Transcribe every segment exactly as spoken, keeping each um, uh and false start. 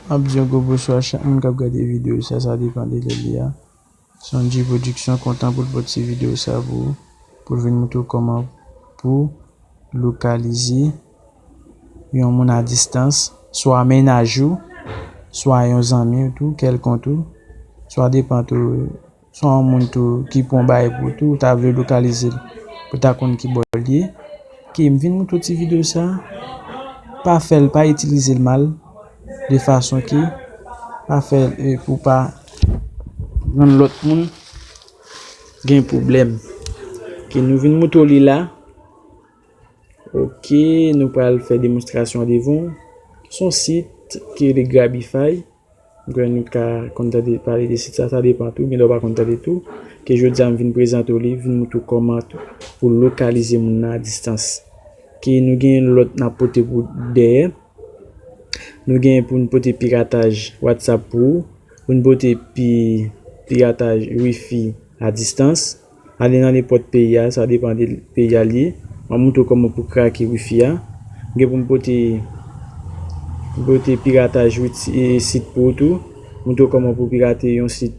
M ap di yon gwo bonswa a chak moun k ap gade videyo sa, sa depann de lè li a. Sonji Production kontan pou l pote videyo sa pou ou, pou l vin montre w kòman pou lokalize yon moun a distans, swa mennaj ou, swa yon zanmi w tou, kèlkonk ou, swa depan tou, swa yon moun tou ki pran bagay pou ou tou, ou ta vle lokalize l, pou w ta konn ki bò l ye. Ke m vin montre w ti videyo sa, pa fè l, pa itilize l mal, de fason ke, pa fè l, e, pou pa rann lòt moun gen pwoblèm. Ke nou vin montre w li la. Ok, nou pral fè demonstrasyon an devan w. Se yon sit ki rele Grabify. M kwè nou ka konn tande pale de sit sa, sa depan tou, gen dwa w pa konn tande tou. Ke jodi a m vin prezante w li, vin montre w kòman tou pou lokalize moun nan a distans. Ke nou gen lòt n ap pote pou dèyè. Nou gen pou n pote pirataj WhatsApp pou ou, pou n pote pi, pirataj Wi-Fi a distans. Ale nan nenpòt peyi a, sa depann de peyi a l ye. M ap montre w kòman pou krake Wi-Fi a. M gen pou m pote, pote pirataj witi, e, sit pou ou tou. Montre w kòman pou pirate yon sit.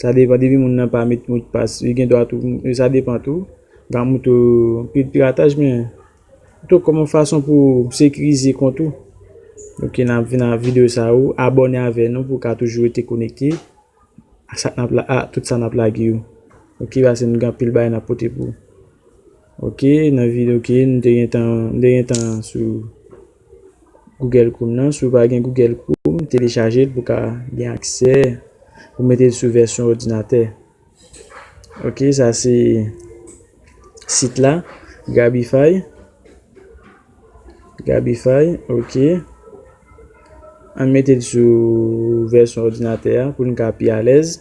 Sa depann, depi moun nan pa met modpas, li gen dwa tou, sa depann tou. M ap montre w anpil pirataj, men tou kòman fason pou sekirize kont ou. Ok, n ap vin nan videyo sa yo, abòne avè nou pou w ka toujou rete konekte ak sa n ap la, a tout sa n ap lage yo. Ok, paske nou gen anpil bagay n ap pote pou ou. Ok, nan videyo, ok, nou te gen tan, nou te gen tan sou Google Chrome nan. Si w pa gen Google Chrome, telechaje l pou w ka gen aksè, pou w mete l sou vèsyon òdinatè. Ok, sa se sit la, Grabify. Grabify, ok. Ann mete l sou vèsyon òdinatè a pou n ka pi alèz.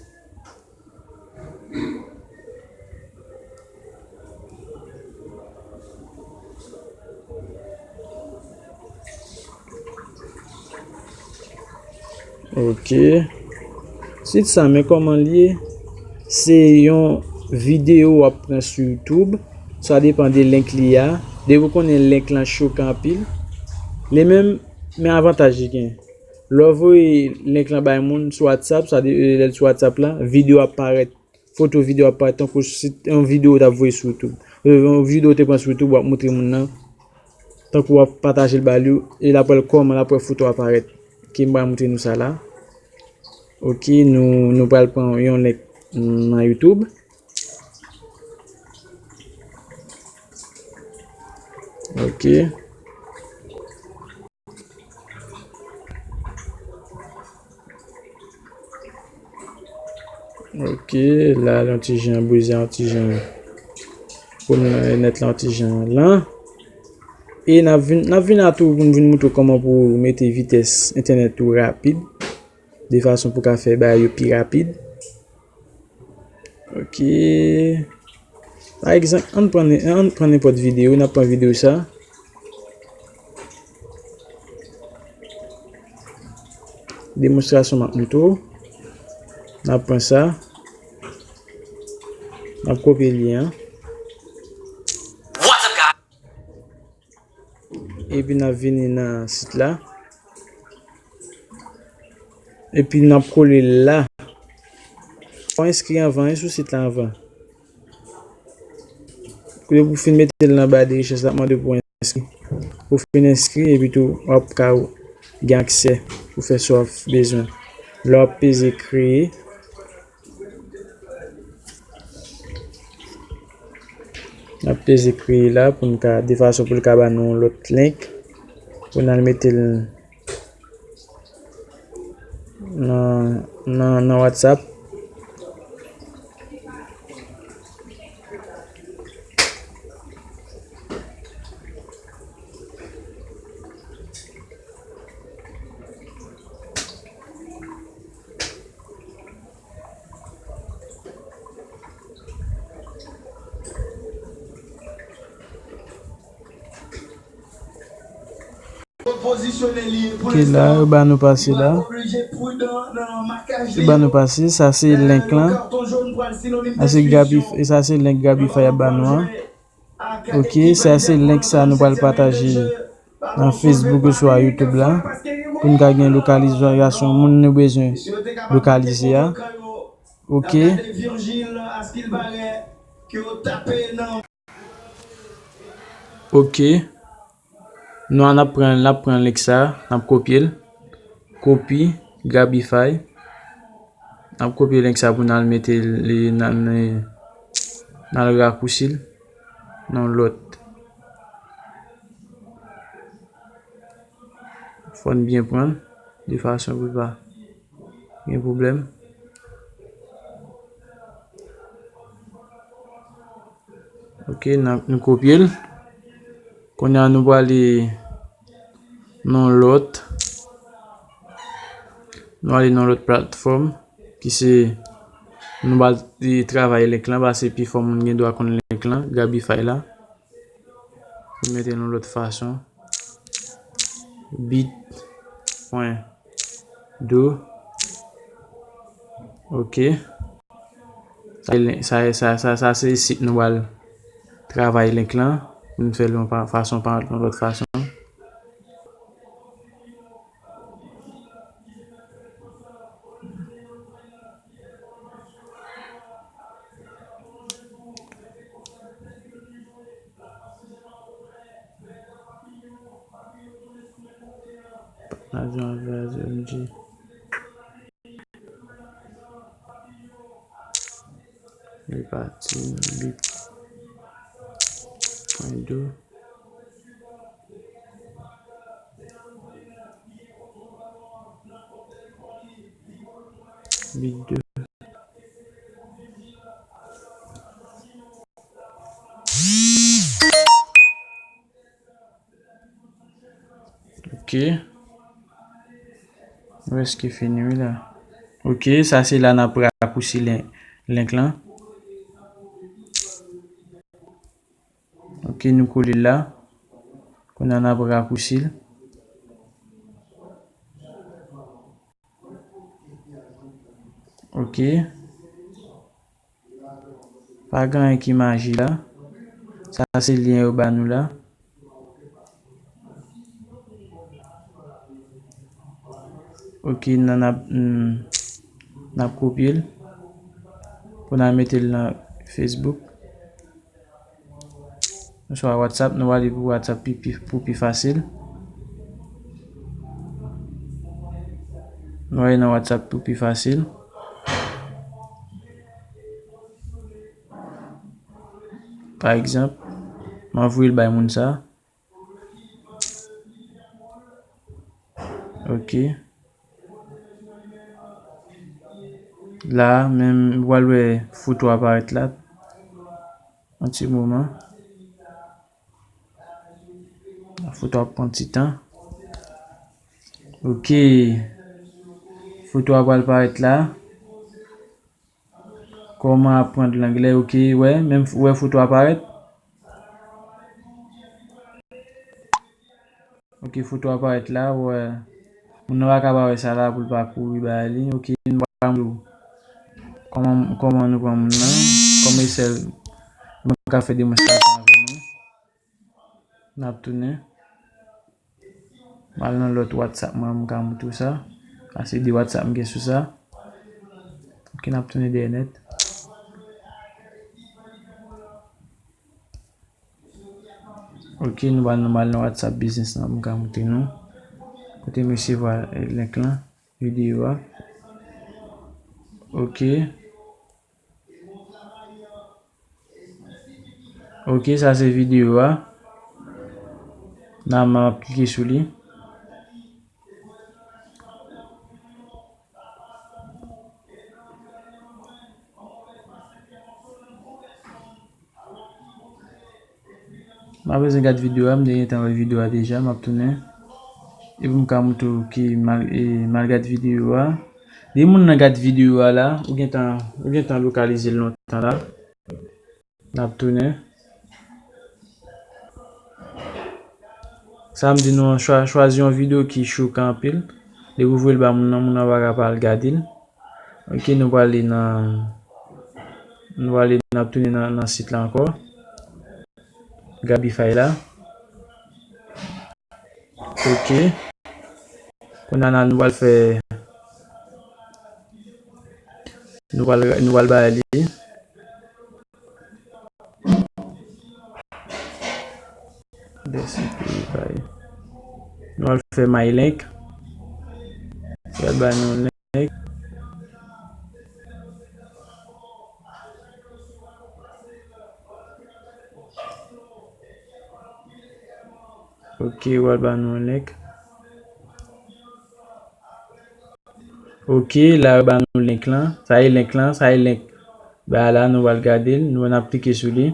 Ok. Sit sa, men kòman l ye? Se yon videyo w ap pran sou YouTube. Sa depann de link li a. Depi w konnen link lan chokan anpil. Li menm, men avantaj li gen. Lè w voye link lan bay moun sou WhatsApp, sa de, lè l sou WhatsApp la, videyo ap parèt. Foto, videyo ap parèt tankou si yon videyo w t ap voye sou YouTube. Yon videyo w te pran sou YouTube, w ap montre moun nan. Tankou w ap pataje l ba li, e l ap wè l kòman l ap wè foto a parèt. Ok, m pral montre nou sa la. Ok, nou, nou pral pran yon link nan YouTube. Ok. Ok, la, yon ti jan brize, yon ti jan. Pou n nèt la, yon ti jan lan. E n ap vin, n ap vin a tou pou n vin montre w kòman pou w mete vitès entènèt ou rapid. De fason pou w ka fè bagay yo pi rapid. Ok. Pa egzanp, ann pran, ann pran nenpòt videyo, n ap pran videyo sa. Demonstrasyon m ap montre w. N ap pran sa. N ap kopye lyen an. Epi n ap vini nan sit la. Epi n ap kole l la. Fò w enskri anvan, wi, sou sit la anvan. Kote pou w fin mete l nan ba de rechèch la, ap mande w pou w enskri. Pou w fin enskri, epi tou, w ap ka gen aksè pou fè sa w ap bezwen. Lè w ap peze kreye, N ap peze kreye la pou n ka, de fason pou l ka ba nou yon lòt link pou n al mete l nan, nan, nan WhatsApp. Ki la, yo ba nou pase la. Yo ba nou pase, sa se link lan. Sa se Gabi, sa se link Gabify ap ba nou an. Ok, sa se link sa nou pral pataje nan Facebook oswa YouTube la. Pou n ka gen lokalizasyon moun nou bezwen lokalize a. Ok. Ok. Nou an ap pran, n ap pran link sa, n ap kopye l. Kopi, Gabify. N ap kopye link sa pou n al mete l nan, nan, n al rakousi l nan lòt. Fò n byen pran l de fason pou l pa gen pwoblèm. Ok, n ap, nou kopye l. Kounye a nou prale nan lòt. Nou ale nan lòt platfòm ki se nou pral travay link lan, paske pifò moun gen dwa konn link lan, Gabify la. Mete l yon lòt fason. Bit pwen do. Ok. Sa, sa, sa, sa, sa se sit nou pral travay link lan. Pou n fè l yon pa- fason pa yon lòt fason. Pataje avè O M G. Li pati nan bit pwen de. Bit de. Ok. Prèske fini, wi, la. Ok, sa se la n ap rakousi len- link lan. Ok, nou kole l la. Kounye a n ap rakousi l. Ok. Pa gen anyen ki maji la. Sa se lyen yo ba nou la. Ok, n an ap, n, n ap kopye l pou n al mete l nan Facebook. Oswa WhatsApp, nou ale pou WhatsApp pi, pi, pou pi fasil. Nou ale nan WhatsApp pou pi fasil. Pa egzanp, m ap voye l bay moun sa. Ok. La, menm, ou pral wè foto a parèt la. Yon ti moman. Foto ap pran ti tan. Ok. Foto a pral parèt la. Kòman aprann anglè? Ok, wè, menm f- wè foto a parèt. Ok, foto a parèt la, wè. Moun nan pa ka pa wè sa la pou l pa kouri bay li. Ok, nou pral montre w kòman, kòman nou pran moun nan. Kòman e sèl mwen ka fè demonstrasyon avè nou. N ap tounen. M al nan lòt WhatsApp mwen, m ka montre w sa. Sa se de WhatsApp m gen sou sa. Ok, n ap tounen dèyè nèt. Ok, nou pral, nou pral nan WhatsApp business lan, m ka montre nou. Kote m resevwa, eh, link lan, videyo a. Ok. Ok, sa se videyo a. Nan m ap klike sou li. M pa bezwen gad videyo a, m te gentan wè videyo a deja, m ap tounen. Epi m ka montre w ki m al, e, m al gad videyo a. Depi moun nan gad videyo a la, ou gentan, ou gentan lokalize l lontan la. N ap tounen. Sa m di nou an, chwa- chwazi yon videyo ki chokan anpil. Depi w voye l ba moun nan, moun nan pa ka pa al gade l. Ok, nou prale nan, nou prale, n ap tounen nan, nan sit la ankò. Gabify la. Ok. Kounye a la, nou pral fè, nou pral, nou pral bay li. Adrès I P bay. Nou pral fè my link. Pral bay nou link. Ok, pral bay nou link. Ok, la yo ba nou link lan. Sa e link lan, sa e link. Ba la, nou pral gade l, nou n ap klike sou li.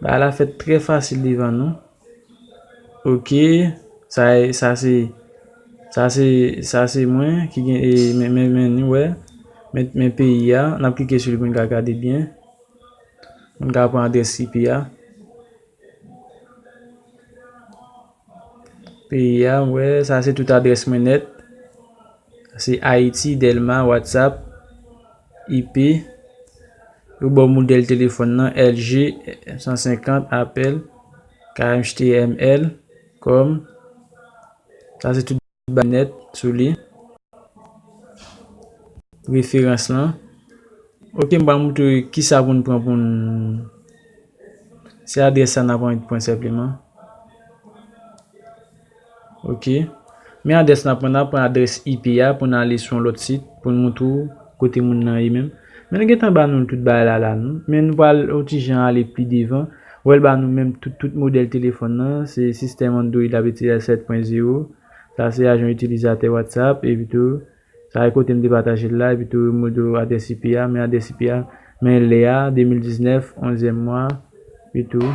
Ba la fèt trè fasil devan nou. Ok, sa e, sa se, sa se, sa se mwen ki gen, e, men, men, men, nou wè. Men, men peyi a, n ap klike sou li pou n ka gade byen. Pou n ka pran adrès I P a. Peyi a, m wè, sa se tout adrès mwen nèt. Sa se Ayiti, Dèlma, WhatsApp, I P. Yo ba w modèl telefòn nan, L G san senkant, apèl, K M H T M L, kòm. Sa se tout bay nèt sou li. Referans lan. Ok, m pral montre kisa pou n pran pou n. Se adrès sa n ap antre pran senpleman. Ok. Men adrès n ap pran, n ap pran adrès I P a pou n ale sou yon lòt sit, pou n montre w kote moun nan ye menm. Men l gentan ba nou tout bagay la la, non? Men nou pral yon ti jan ale pi devan. Wè l ba nou menm tout, tout modèl telefòn nan. Se sistèm Android l ap itilize sèt pwen zewo. Sa se ajan itilizatè WhatsApp, epi tou, sa e kote m te pataje l la, epi tou, modèl adrès I P a, men adrès I P a, men lè a, de mil diznèf, onzyèm mwa, epi tou,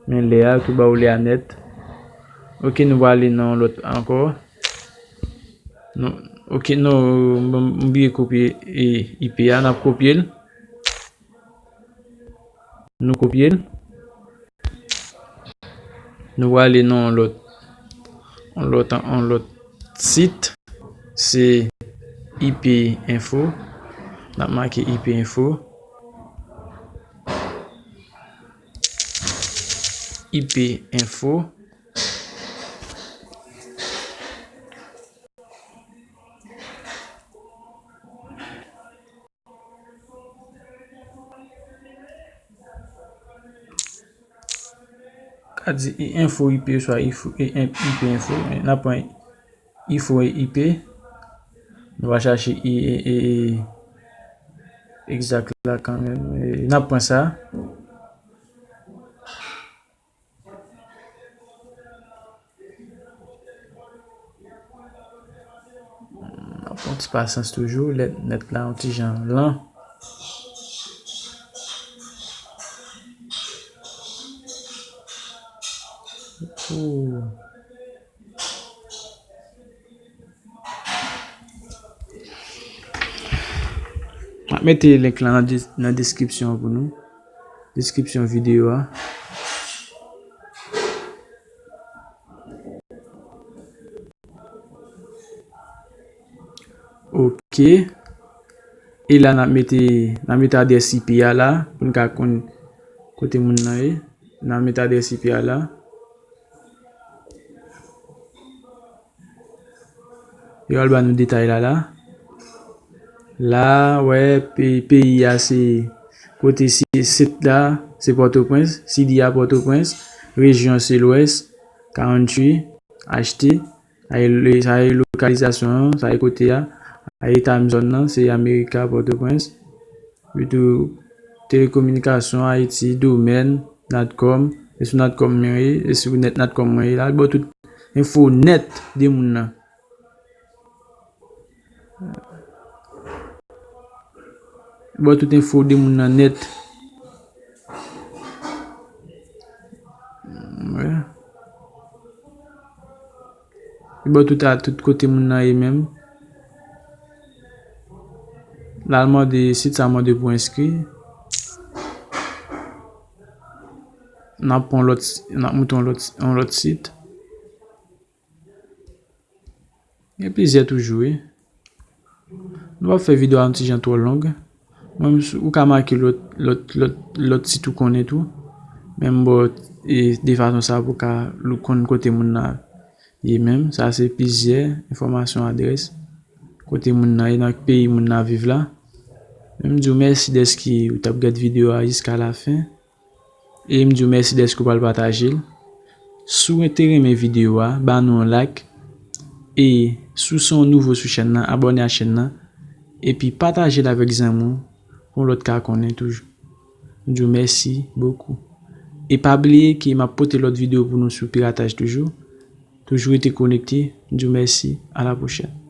men lè a, tou ba w lè a nèt. Ok, nou va ale nan lòt ankò. Non, ok, non, m, m bliye kopye, e, I P a, n ap kopye l. Nou kopye l. Nou prale nan yon lòt, yon lòt, yon lòt sit. Se I P Info. N ap make I P Info. I P Info. Ka di info I P oswa info, e, e, I P info. N ap pran info I P. Nou va chache i, e, e, egzak la kanmenm. E, n ap pran sa. N ap pran ti pasyans toujou, lè nèt la yon ti jan lan. Ooh. M ap mete link lan nan dis-, nan deskripsyon an pou nou. Deskripsyon videyo a. Ok. E la n ap mete, n ap mete adrès I P a la pou n ka konn kote moun nan ye. N ap mete adrès I P a la. Yo al ba nou detay la la. La, wè, pe-, peyi a se kote si sit la, se Pòtoprens, sidi a Pòtoprens, rejyon se Lwès, country, H T, sa e lokalizasyon an, sa e kote a, sa e time zone nan, se Amerika, Pòtoprens. Epi tou, telekominikasyon, Ayiti, domèn, Natcom, e sou Natcom mwen ye, e sou nèt Natcom mwen ye la, li ba w tout enfo nèt de moun nan. Li ba w tout enfo de moun nan nèt. Wè. Li ba w tout a, tout kote moun nan ye menm. La, l mande, sit sa mande pou enskri. N ap pran lòt, n ap monte yon lòt, yon lòt sit. Gen plizyè toujou, wi. Nou p ap fè videyo a yon ti jan twò long. Mwen, ou ka make lòt, lòt, lòt, lòt sit ou konnen tou. Menm bò, e, de fason sa pou ka lou konn kote moun nan ye menm. Sa se plizyè enfòmasyon adrès kote moun nan ye nan peyi moun nan viv la. Men m di w mèsi dèske ou t ap gad videyo a jiska lafen. E m di w mèsi dèske w pral pataje l. Si w te renmen videyo a, ba nou yon like. E si w se yon nouvo sou chèn nan, abòne a chèn nan. Epi pataje l avèk zanmi w pou lòt ka konnen toujou. M di w mèsi bokou. E pa bliye ke m ap pote lòt videyo pou nou sou pirataj toujou. Toujou rete konekte. M di w mèsi. A la pwochèn.